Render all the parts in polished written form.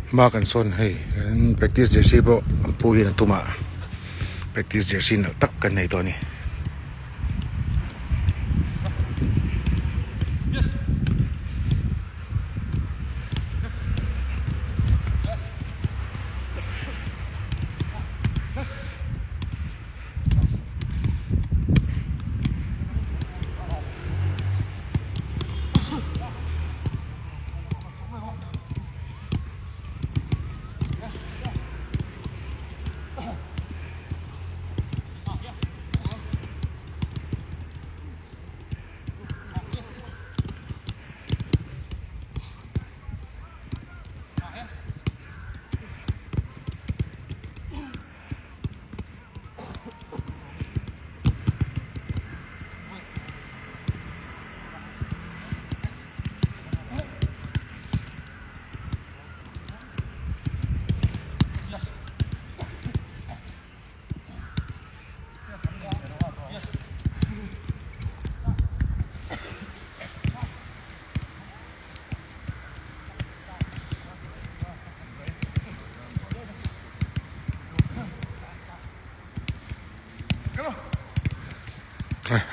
Hma kan sawn hei an practice jersey pawh an pu hian a tum a practice jersey nalh tak kan nei tawh a ni.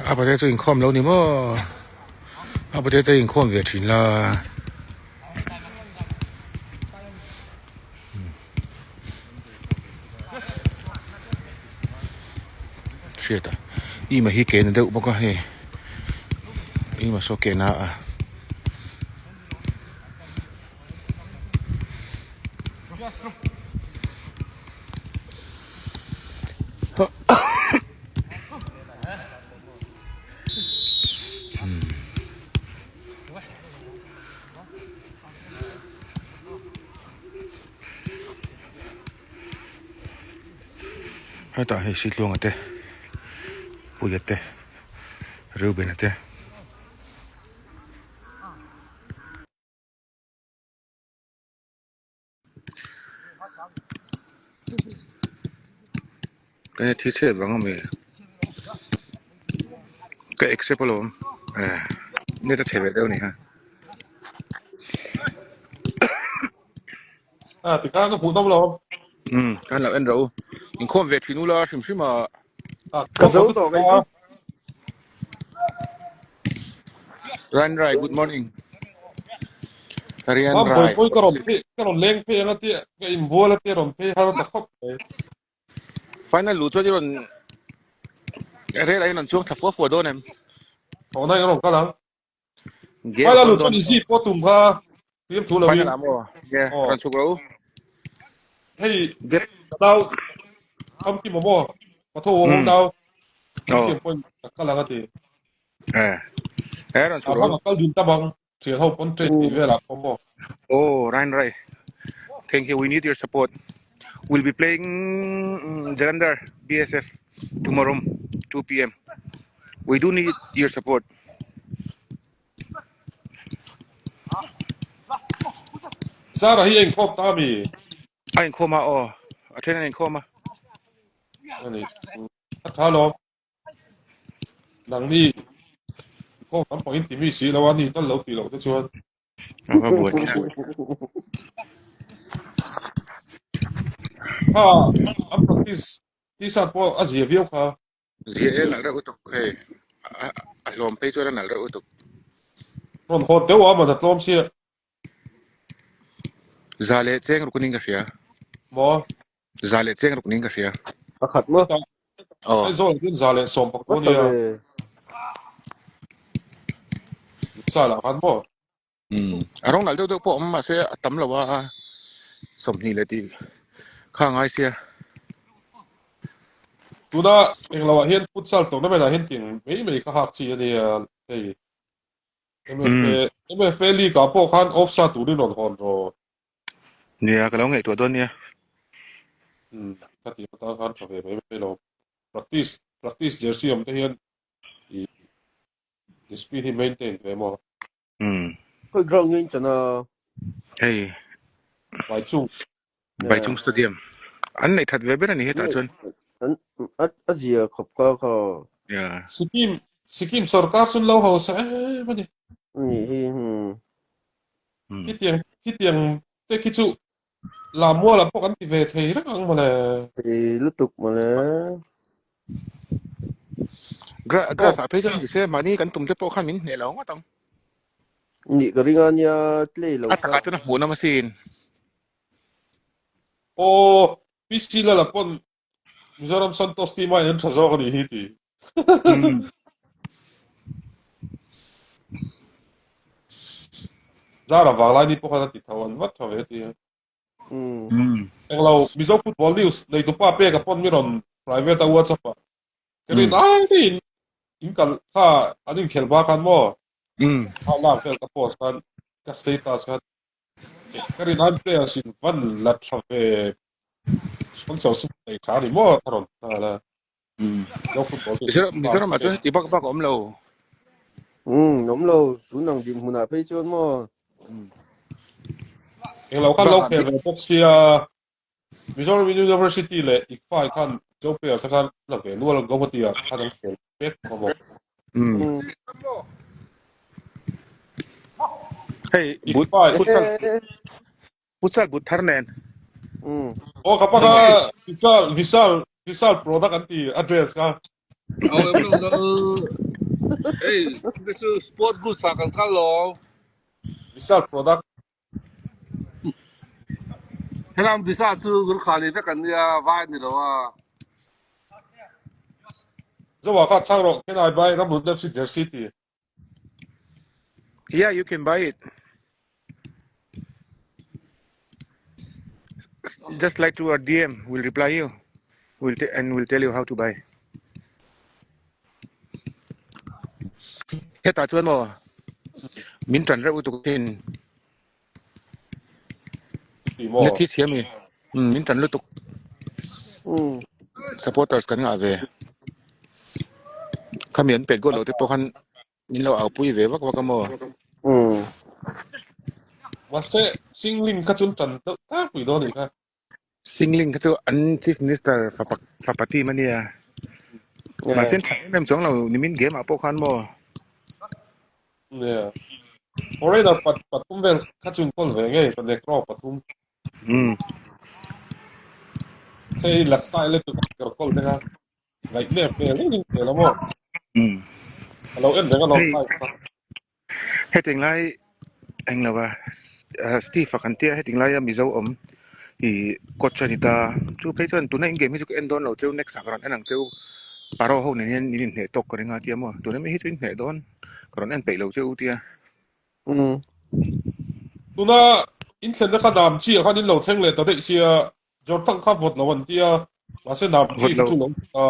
A pate chu inkhawm lo ni maw a pate te inkhawm ve thin la. Hriat a ima hi ke na deuh bawk a hei ima saw ke na a. Hetah hei Sitluanga te Puia te Reubena te. Ka thi chhiat vang a mi ka accept alawm eh net a chhe ve deuh a ni ha. A tikhan ka hmuh dam lo. Um kan lo en ro inkhawm ve thin ula hrim hrim a. Ka zo tawh kei chu. Ryan Rai good morning. Ryan Mam Rai. pui ka rawn phei ka rawn leng phei anga tia ka inbual a tia rawn phei har ta khawp mai. Final lu chuan i rawn rel ah i rawn chuang thla fua fua dawn em? Tawhna i rawn kal ang. Game Final a lu dawn chuan i zi pawh tum kha fiam thu lo Final in. ah maw? Yeah, Aw. rawn chhuk ro. Hei Game ka nau famkim maw patho ho nau Oh. famkim pawhin ka kal ang a ti. Eh. Eh rawn A chhuk hmang ro. a kal dun ta bang thian ho pawn trade tih velah pawh maw. Oh, Ryan Rai. Thank you. We need your support. We'll be playing Jalandhar BSF tomorrow 2 p.m. We do need your support. Zara hi a inkhawm ta mi? A inkhawm a aw. A then an inkhawm a. Ani. A tha lawm. Nangni inkhawm tam pawhin ti mi si lo a ni tal lo tih loh te chuan. A va buai thlak. Kha an practice t-shirt pawh a zia viau kha. Zia e nalh reuh lutuk hei. A hlawm phei chuan a nalh reuh lutuk. Rawn hawt deuh a man a tlawm sia. Za leh cheng ruk anin ka hria. Maw? Za leh cheng ruk nin ka hria. Pakhat maw? Aw. Aizawl ah chuan za leh sawm pakhat ania. Sa lah khan maw? Umm a rawng nalh deuh deuh pawh a awm mahse a tam lo a 20 leh tih kha a ngai sia. Tuna englo ah hian futsal tournament ah hian tiang mai mai kha hak chi ania hei MFA MFA league ah pawh khan offside turin rawn hawn rawh. Nia ka lo ngaihtuah dawn nia. Umm ka tih atang khan tha ve mai mai lo. Practice. practice jersey awm te hian i discipline hi maintain ve maw? Mm. Khoi ground nge in chan a? Hei. Baichung. Baichung Stadium. An nei that ve ber a ni hetah chuan. An a a zia khawp ka kha. Yeah. Sikkim Sikkim sorkar chu lo hausa em a ni. Ni hi hmm. Khitiang khitiang te khi chu Lamuala pawh kan ti ve thei reng ang mawle. Thei lutuk mawle. Gra grass ah phei chuan ni se mahni kan tum te pawh khan min hneh lo ngawt ang. Nih ka ring a nia tlei lo A takah chuan a hmuh nawm asin. Aw PC Lala pawn Mizoram Santosh team aiin an tha zawk a nih hi ti. Zara vanglai ni pawh khan a ti tho an vat tha ve ti. Englo Mizo Football News neitupa pek a pawn mi rawn private a WhatsApp ah. Ka rin ai in in kal kha an inkhel hma khan maw? A lak vel ka post khan ka status khan Ka rin an players in van la tha ve sponsorship nei tha ni maw a rawn nghal a. Zo football team Mizoram Mizoram ah chuan heti bak bak a awm lo. Umm awm lo tun ang dinhmun ah phei chuan maw. Englo khan lo khel ve bawk sia Mizoram University leh ICFAI khan Zo players te khan la ve nual Guwahati ah khan an khel pek tawh bawk. Hei but ICFAI futsal futsal but thar nen. Aw ka pa kha Vishal Vishal Vishal product an ti address kha. Aw em lo lo. Hei this is sport goods ah kan kal lo. Vishal product. Helam visa chu Gurkhali vek an nia, vai ni lo a. Zoa kha chhang rawh, can I buy Ramhlun FC jersey ti? Yeah, you can buy it. Just like to our DM, we'll reply you. We'll and we'll tell you how to buy. Hetah chuan maw min tan reuh lutuk thin. Ti maw? Na thi thiam i. Um min tan lutuk. Um. Supporters kan ngah ve. Khami an pet goal lo te pawh khan min lo au pui ve vak vak a maw. Um. Mahse Singling kha chun tan deuh tak pui dawn a nih kha. Singling kha chu an Chief Minister fapa fapa team a nia. Mahse an tha em em chuang lo nimin game ah pawh khan maw. Nia. Foreigner pat pathum vel kha chu inkawl ve ngei ka Negro pathum. Um. Chei la style tu ka kawl te kha. Ngaih nep hmel em em zel a maw. Um. A lo en reng a lawm Hei live kha. Heting lai eng lo va Steve a kan tia heting laia Mizo awm i coach a ni ta. Chu phei chuan tuna in game hi chu ka en dawn lo cheu next ah ka rawn en ang cheu Paro ho nen hian in inhneh tawk ka ring a tia maw. Tuna mi hi chu in hneh dawn ka rawn en peih lo cheu tia. Tuna in thlenna kha nam chi ah khan in lo thleng leh ta daih sia Jorthang kha vawt lo an tia mahse nam chi Vawt kha lo. chu lo a.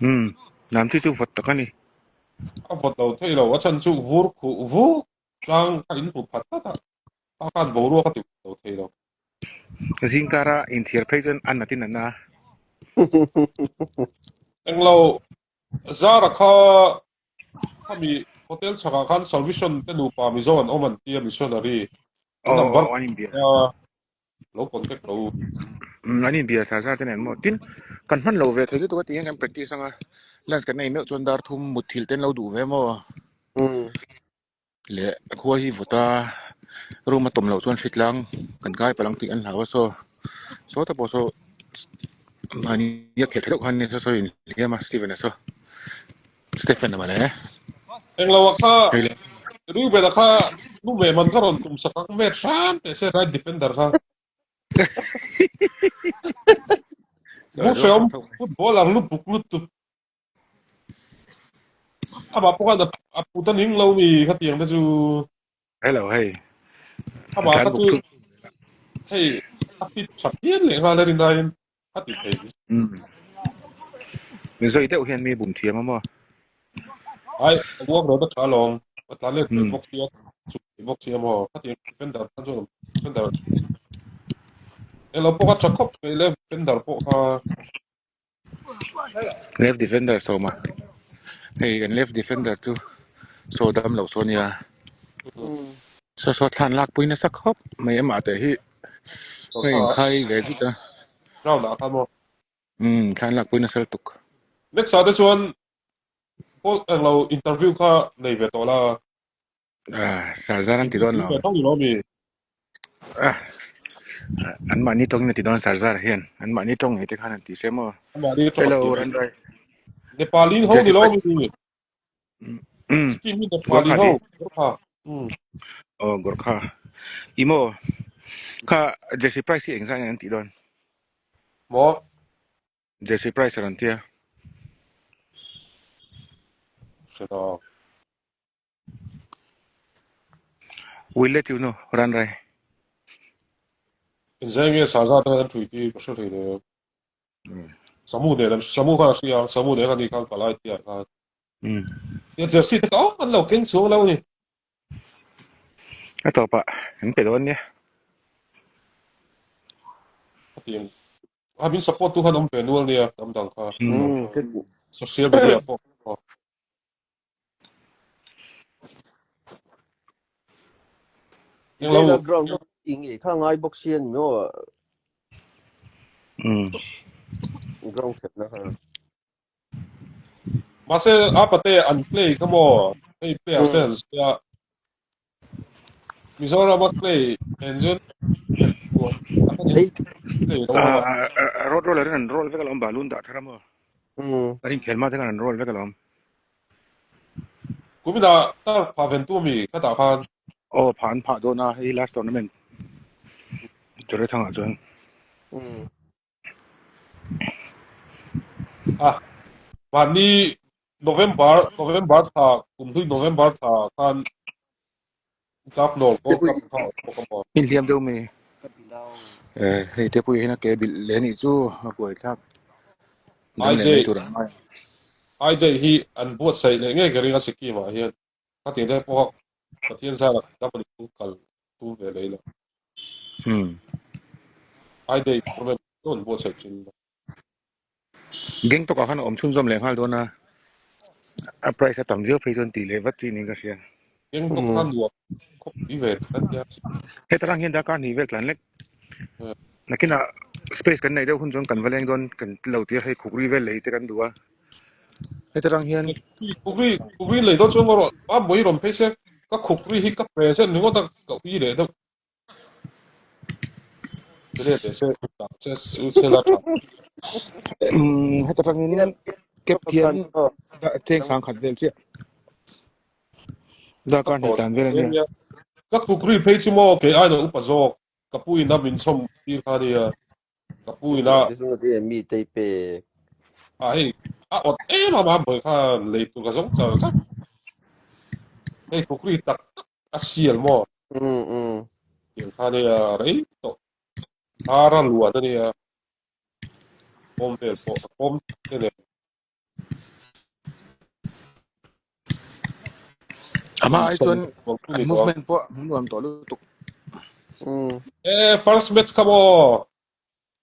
Umm, nam chi chu vawt tak a ni. A vawt lo thei lo, a chhan chu vur khuh vuk tlang kha in hmu phat phat a, kha khan boruak a ti lo thei lo. Zingkara inthiar phei chuan a nat in a na. Englo, Zara kha khami hotel chhakah khan Salvation te nupa Mizo an awm an tia missionary an Aw number aw an inbia. Lo contact lo. Umm an inbia sa sa te nen maw. Tin, kan hman lo ve thei lutuk a ti hian kan practice anga lunch kan ei meuh chuan dar thum mutthilh te an lo duh ve maw. Leh khua hi vawt a room a tawm loh chuan hritlang kan kai palh ang tih an hlau a saw saw ta pawh saw mahni a khelh tha deuh khan nia saw saw in hliam a Steven a saw Stephen a mawle. Englo a kha Ruben a kha nu ve man kha rawn tum sak ang met hram teh se right defender kha. Mu hreawm footballer lu buk lutuk. Amah pawh khan a put a ning lo mi khatiang te chu. Hello hei. Amah kha chu hei a fit tha phian leh nghal a rinaiin a ti thei. Mizo deuh hian mi bum thiam a maw? Ai, a uak lo ta tha alawm. A tlan let thei bawk sia, chuk thei bawk sia maw? Khatiang defender khan chuan defender englo pawh kha tha khawp mai le defender pawh kha. Left defender sawma. Hei kan left defender chu saw dam lo saw nia. Saw saw thlan lak pui nasa khawp mai amah te hi hei in khai ve zut a. Round ah khan maw? Umm thlan lak pui nasa lutuk. Next ah te chuan Paul englo interview kha nei ve tawh la. Ah, Sarzar an ti dawn lo. Ve tawng lo mi. Ah, an mahni tawngin a ti dawn Sarzar hian. An mahni tawng ngei te khan an ti se maw. An mahni tawng Hello, Ranrai. Nepalin ho ni lo mi. Mm. Sikkim hi Nepali ho. Gorkha. Mm. Oh, Gorkha. Imo. Kha Jesse Price hi engzah nge an tih dawn? Maw? Jesse Price a rawn tia. Hre We'll let you know, Ran Rai. Engzah nge Saza te an thui tih ka hre hlei lo. Samu nen an Samu khan a hria a, Samu nen khan ni khan ka lai tih ah khan. Tia jersey te kha aw an lo keng chuang lo ni. A tawpah an pe dawn nia. A tiang a min support tu khan awm ve nual nia hnam dang kha. Social media pawh. Englo. Lela ground kha ing e kha ngai bawk sia ni maw. Ground khat na kha. Mahse a pate an play kha maw hei player se an sia Mizoram a play en chuan play lo a. Road roller in an roll vek alawm balloon dah thar a maw. An inkhel hma te khan an roll vek alawm. Kumina tar pha ven tu mi khatah khan. Aw pha an phah dawn a hei last tournament Chawrethangah chuan. A mahni November November thla kum hlui November thla khan Governor Gold Cup kha a awm bawk a maw. Inhliam deuh mi eh hei te pawh hian a ke bilh leh anih chu a buai thlak dam leh mai tur ah ngai. I day hi an buatsaih leh ngei ka ring a Sikkim ah hian khatiang te pawh Pathian zara dam anih chu kal tum ve lei lo. I day tournament chu an buatsaih thin. Gangtok ah khan a awm chhunzawm leh nghal dawn a, a price a tam viau phei chuan tih leh vat chi niin ka hria. Gangtok kha nuam khawp pui ve ta nia. Heta rang hian darkar hnih vel tlan lek. Nakinah space kan neih deuh hun chuan kan va leng dawn kan lo tir hei khukri vel lei te kan duh a. Heta rang hian. Khukri khukri lei dawn chuan maw rawh a mui rawn phei se ka khukri hi ka present ringawt a ka ui leh deuh. Heta tangin kep khian teng sang khat vel chiah. Darkar hnih tlan vel ania. Ka kukri phei chu maw kei aina upa zawk ka pu in a min chhawm tir kha ania. Ka pu in a mi tei pe. A hei a awt em a ma bawih khan lei tur ka zawng char char. Hei kukri tak tak a sial maw? Um um. Tiang kha ania rei tawh. Ara luan ania. Kawm vel pawh a kawm te nen. Ama ai chuan an movement pawh a nuam tawh lutuk. Um. E first match kha maw?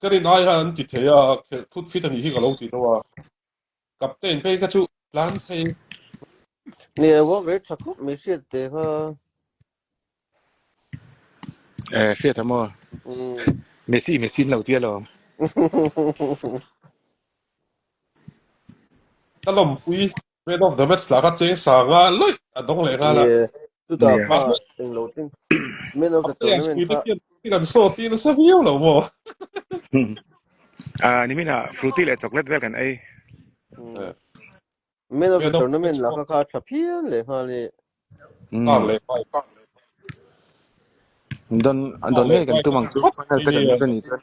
Ka rin ai khan an ti thei a, khelh thut fit anih hi ka lo ti deuh a. Captain phei kha chu tlan phei. Nia work rate tha khawp mai hriat te kha. Eh hriat a maw? Messi Messi an lo tia lo. Ka lawmpui man of the match lah kha cheng sanga lawih a dawng leh nghal a. Nia chutah Nia. kha englo tin man of the Players tournament pui te kha. khian thil an saw tir nasa viau lo maw? Ah nimin ah fruity leh chocolate vel kan ei. Man of the tournament lah kha kha tha phian leh nghal i. Kar leh pai. Don don ngei kan tum ang chu final te kan lut a nih chuan.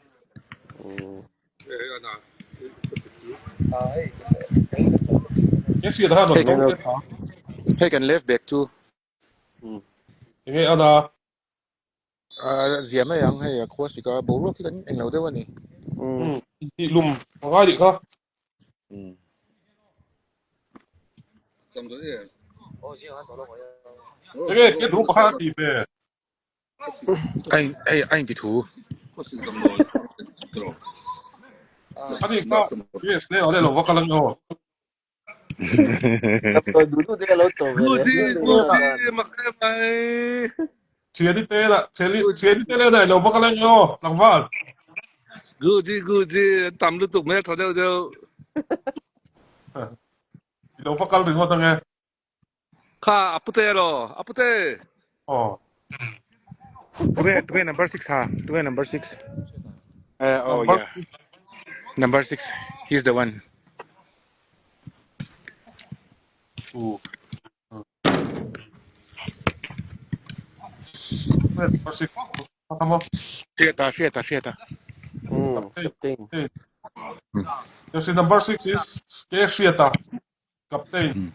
Hei kan left back chu. Enge ana? A zia mai ang hei a khua sik a boruak hi kan englo deuh a ni. Tih lum a ngai nih kha. Enge ke duh pakhat a tih ve. Hei a inti thu. Ani kha US le ole lo va kal ang aw. Du du te lo to ve le. Guji guji mak em mai. Thiani te la thiani thiani te le dai lo va kal ang aw tlangval. Guji guji tam lutuk mai tha deuh deuh. Lo va kal ringawt ang e. Kha apute lo apute. Aw. Tunge tunge number 6 ha tunge number 6. Oh Number yeah. Number 6. He's the one. 2. Number 6. Come on. Hriata hriata hriata. Captain. Jersey number 6 is K Hriata, captain.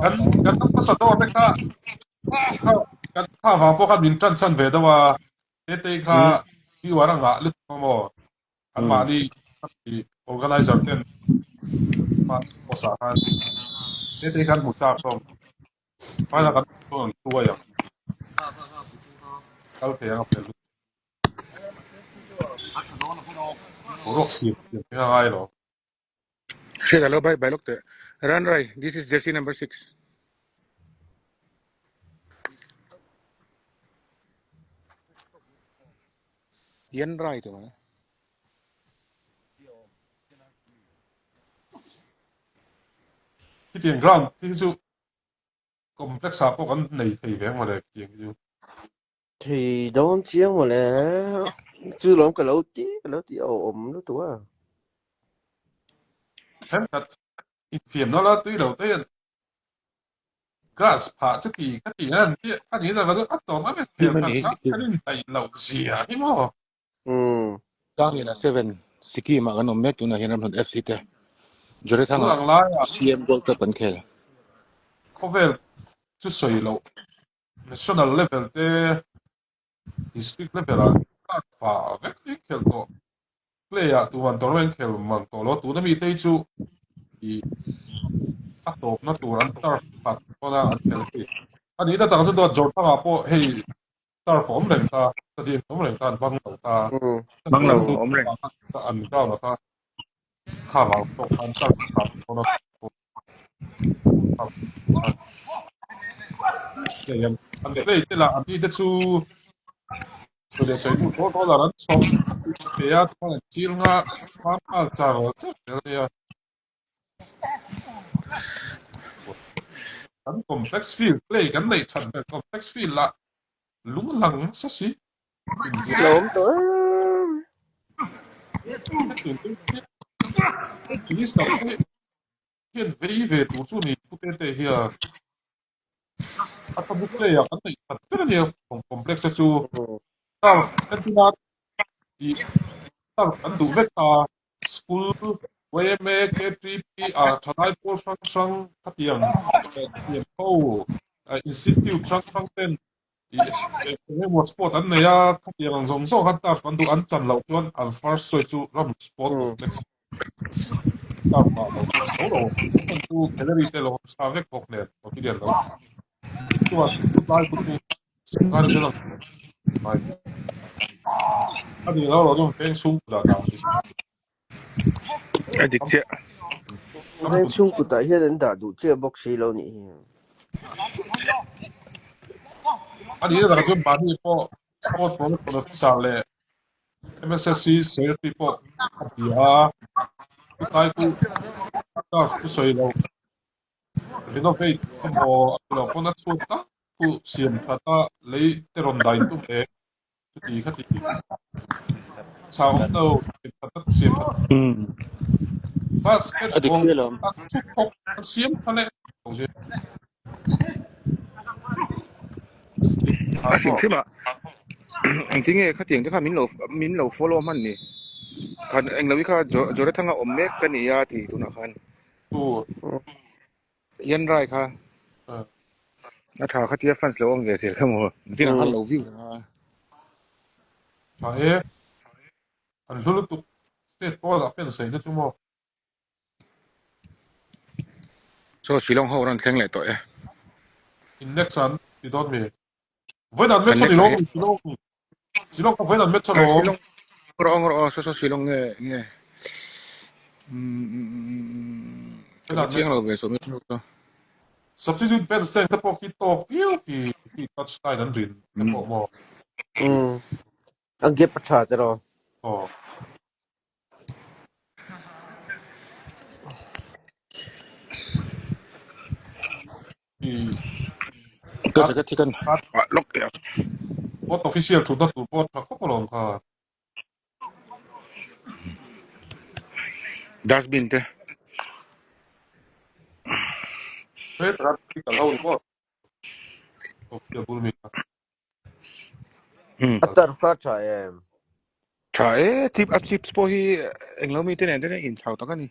Kan kan ambassador te kha kha kan kha wang pawh khan min tan chan ve deuh a te te kha viewer a ngah lutuk maw an mahni organizer ten post ah khan te te khan hmu chak hlawm hmaila kan rawn hruai ang kal thei ang a fel boruak siam siam hi a ngai lo. Hriat alo bye bye lawk teh. Run Rai, this is jersey number 6. Yan Rai te ma. Khitiang ground te hi chu complex ah pawh kan nei thei ve ang mawle khitiang hi chu. Thei dawn chiang mawle. Chu lawm ka lo ti ka lo ti a awm lutuk a. Thenkhat infiamna la tui lo te hian grass phah chu ti ka ti a ni a ni na chu a tawm a Team khel ani khat Sikkim. kan indaih loh zia hi maw. Tangliana 7 Sikkim ah kan awm mek tunah hian Ramhlun FC te Tun Jorethanga ang laiah CM Gold Cup an khel. khawvel chu sawi loh national level te district level ah card fa vek hi khel tawh play ah tuman tournament khel mang tawh lo tuna mi te hi chu i a tawpna tur an turf khat pawn a an khel thei a nihna takah chuan dawt Jorthanga pawh hei turf a awm reng ta stadium a awm reng ta an bang lo ta Bang lo awm reng. An ground ah kha kha vang pawh khan turf khat pawn a An play te lah an te chu sawi leh sawi hnu tawh tawh an chhawm pe a chuan an chil nga mam nghal char char zel a nia. Kan complex field play kan neih that ber complex field lah lung lang nasa si. Lawm tawh em. Minister te hian vei ve tur chu ni pu te te hian a tabu play ah kan neih that ber a nia complex te chu turf entina i turf kan duh vek ta school YMA K3P a thalai pawl hrang hrang khatiang thiam ho institute hrang hrang ten Eng sport an nei a, khatiang ang zawng zawng khan turf an duh an chan loh chuan an first choice chu ram sport complex turf ah lo lo lo hman chu gallery te lo sa vek bawk nen pavilion lo chuan tlai ku chu sorkar chu lang ngai a ni lo lo chuan veng chhung kutah dah ni A dik chiah. Veng chhung kutah hian an dah duh chiah bawk si lo nih hi. A nih takah chuan mahni pawh Sport Promotion Officer leh MSSC Secretary pawh a bia a, chutlai chu staff chu sawi lo renovate emaw a ni loh pawn a chhuat tak chu siam that a lei te rawn dai tum leh chuti kha ti chau awm lo siam that a siam that A dik basketball chiah lo. a chu thawk an siam tha leh lo zia A hrim hrim a engtin nge khatiang te kha min lo min lo follow hman ni khan englo hi kha Jorathanga awm mek ka ni a ti tunah khan tu Yan Rai kha a tha khatia fans lo awm ve zel kha maw zinah khan lo view reng a. Tha e, an hlu lutuk state pawl ah fans ei na chu maw. Chaw Shillong ho rawn thleng leh tawh e. In next an ti dawn mi? Vawiin an match Kan a ni next lo ah mi Shillong. Shillong ka vawiin an match alawm. Shillong rawh ang rawh aw saw saw Shillong nge nge. Ka chiang lo ve sawm i Substitute bench te te pawh khi tawk viau khi khi touch line an rin te pawh maw. A gap a tha te rawh. Aw. Ka jacket hi kan ah lock teh ang. Sport official thutna tur pawh tha khawp alawm kha. Dustbin te. Hetah kal ho ni maw? Official bul mi kha. A tarf kha tha em? Tha e, chip a chips pawh hi englo mi te nen te in thlau tak a ni.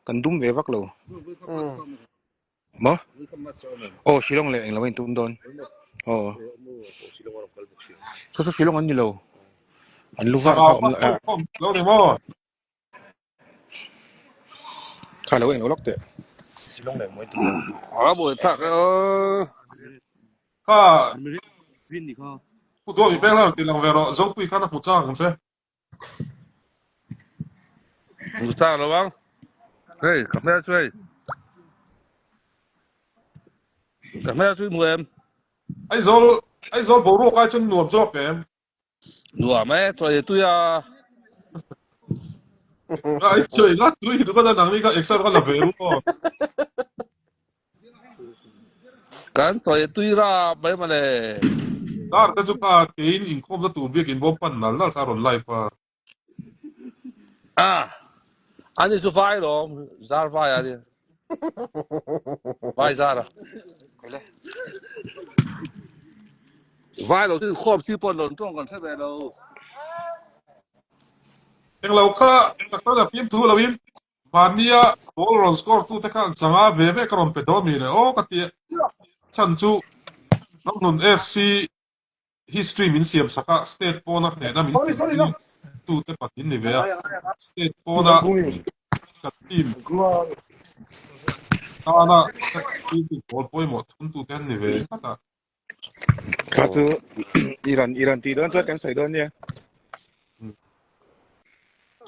Kan dum ve vak lo. Maw? Aw Shillong leh englo a in tum dawn. Aw. Saw saw Shillong an ni lo. An lu var kha awm la. Lo ni maw? Kha lo englo lawk teh. Shillong leh mawi tum. A buai thlak e aw. Kha Pu Duh mi pek la ti lang ve rawh Zopui khan a hmu chak ang che. Hmu chak lo ang. Hei ka hmel chu hei. Ka hmel chu i hmu em? Aizawl Aizawl boruak ai chuan nuam zawk em? Nuam e, chaw ei tui a. Ai chaw ei la tui tu ka nang ni ka exam ka la ve ru aw. Kan chaw ei tui ra mai male. Dar te chu ka kein inkhawm na tur biak in bawm pan nal nal kha rawn live a. Ah, ani chu vai lawm, zar vai ani. Vai zar a. Vai lo chu khawm chi pawn lawm tawng kan hre ve lo. Englo kha tak tak a fim thu lo in mahnia goal rawn score tu te khan changa ve ve ka rawn pe dawn mi le aw ka ti chhan chu Ramhlun FC history min siam sak a, state pawna hnehna min thlen tu te pahnih ni ve a, state pawna kan team tana goal pawimawh thun tu te an ni ve tlat a. Kha chu Iran Iran tih dawn chuan kan sawi dawn nia.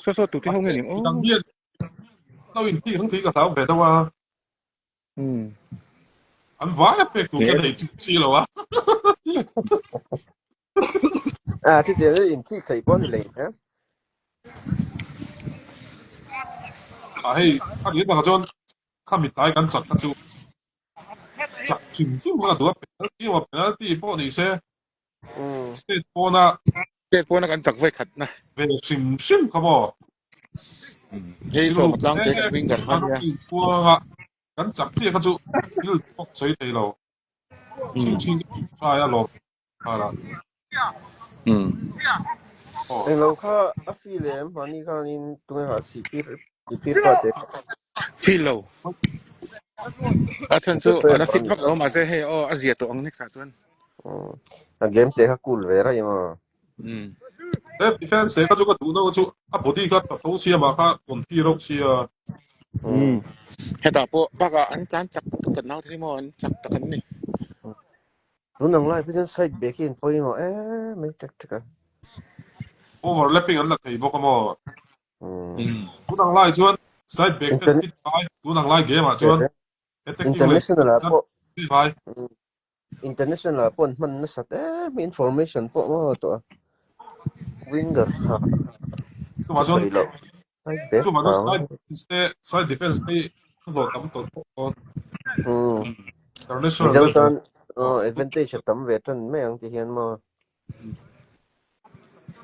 Saw saw tu te ho nge ni aw. Midang hian lo inthik ang tih ka hlau ve deuh a. An vai a pek tur ka nei chu si lo a. À, chứ tiền in thi thei pawh ni lei he. À hei, a ni tak chuan khami tai kan chak kha chu chak hrim hrim kha ka duh a penalty emaw penalty pawh ni se state pawna State pawna kan chak vawi khat na. Ve hrim hrim kha maw. Hei sawm a tlang te kan winger kha nia. Kuanga kan chak chiah kha chu thil pawh sawi thei lo. Ching ching try a lawm khala. Englo kha a feel em mahni khanin tunge ha sihpir sihpir pa te. Feel lo. A chhan chu a fit vak lo mahse hei aw a zia tawh ang next ah chuan. A game te kha cool ve raih maw. Left defense te kha chu ka duh deuh a chu a body kha tha tho sia mah kha confi reuh sia. Hetah pawh bakah an tlan chak tak kan nau thei maw an chak tak an ni. Tun ang lai pawh chuan side back hi an pawimawh em mai ṭek ṭek a. Overlapping an la thei bawk a maw. Tun ang lai chuan side back te an fit ngai tun ang lai game ah chuan attacking leh International ah pawh ngai. International ah pawh an hman nasat em information pawh maw tawh a. Winger tha Chuvah chuan sawi loh. Side back chuvah chuan tha. side defense te side defense te hi an hlawh tam tawh bawk dawn. International Mizo level. tan advantage a tam ve tan mai ang ti hian maw.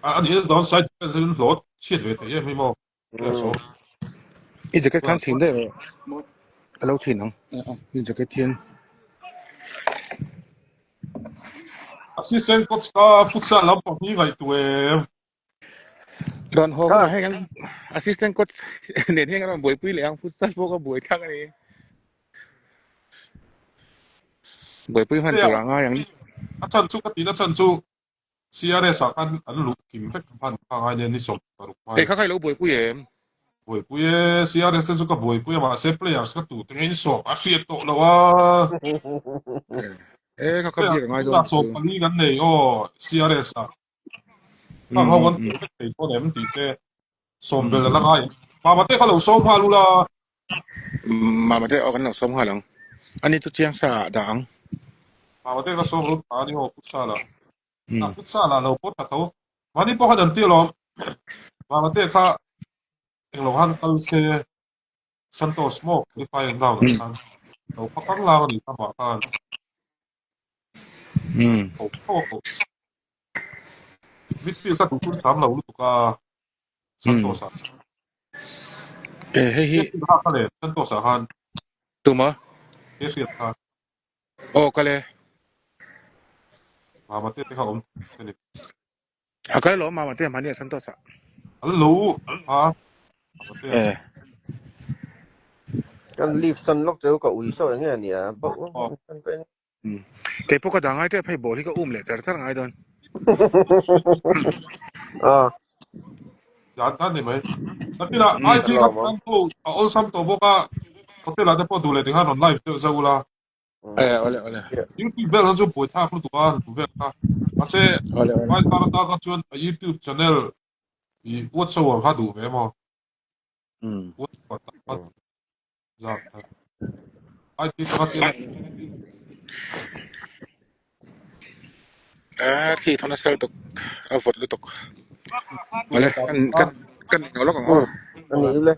A ni dawn side defense an hlawh chhiat ve thei em hi maw. I jacket khan thin daih rawh. A lo thin ang. I jacket hian. Assistant coach ka futsal lampang hi ngaihtuah em? Rawn haw hunah heng ang assistant coach nen hian ka rawn buaipui leh ang futsal pawh ka buai thlak a ni. Buaipui hman tur a ngai ang. A chhan chu ka tihna chhan chu CRS ah khan an luh kim vek hman kha ngai nia ni 16 hmai. Hei kha kha i lo buaipui em? Buaipui e, CRS te chu ka buaipui a mahse players ka tute ngei sawm a hriat tawh lo a. E kha kha biak a ngai dawn chu. 14 kan nei aw CRS ah. Khang ho kan tel vek thei dawn em tih te sawm bel a la ngai em? Mama te kha lo sawm nghal ula. Mama te aw kan lo sawm nghal ang. Ani chu chiang sa ah dah ang. Mama te kha sawm ru tha ani aw futsal ah. A futsal ah lo pawt tha tho. Mahni pawh khan an ti alawm. Mama te kha englo han kal se Santos maw qualifying round ah khan lo phakang lang ani kha mah khan. Ko tho a ko. Midfield kha duhthun sam lo lutuk a Santos ah. E hei hi. Kha kha le Santos ah khan. Tuma? He hriat kha. Aw kal e. Mama te te kha awm se ni. A kal lo mama te mahni a Santos ah. An lo ha mama te. E. Kan leave san lawk cheu ka ui saw enge ania bauh. Kei pawh ka dah ngai tep hei ball hi ka um leh char char ngai dawn. Ah. Dan dan ni mai. Nakina IG ka kan tu a awlsam tawh bawk a hotel ah te pawh duh leh tikhan rawn live deuh zauh ula. Eh ole ole. YouTube vel kha chu buai thlak lutuk a duh vel kha. Mahse Ole ole. Vai tar atan kha chuan a YouTube channel i WhatsApp kha duh ve maw. WhatsApp kha zat kha. IT kha tia. Ah, khi thona sel tuk a vot lutuk. Ole kan kan kan ning lok ang aw. Ani le.